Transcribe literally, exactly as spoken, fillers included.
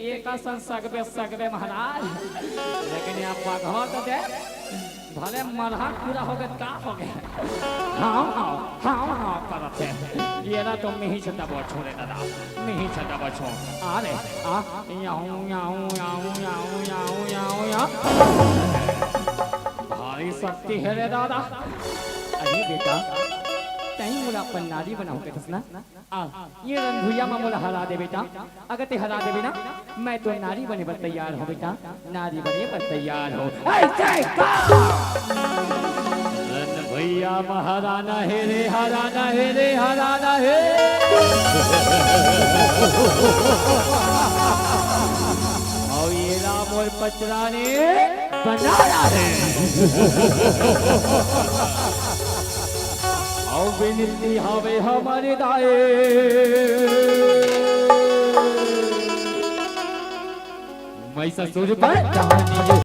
ये का सन सगबे सगबे महाराज, लेकिन ये बघवा तो दे, भले मरहा पूरा हो गए, का हो गए? हाँ, हाँ, हाँ, हाँ करत हे। ये ना तो मिही छटा बछो रे दादा, मिही छटा बछो। अरे, आ, Yahoo, Yahoo, Yahoo, Yahoo, Yahoo, Yahoo, Yahoo. भारी शक्ति है रे दादा। अरे बेटा, तहीं मोला अपन नारी बनाहूं कथस ना? आ, ये रणभुइया म मोला हरा दे बेटा। अगर ते हरा देबे ना, मैं तो नारी बने बर तैयार हूँ बेटा, नारी बने बर तैयार हूँ। ऐसे का? रणभुइया म हराना हे रे, हराना हे रे, हराना हे। अउ ये ला मोर पचरानी बनाना हे। अउ बिनती हवे हमर दाई, मैं ससुर पर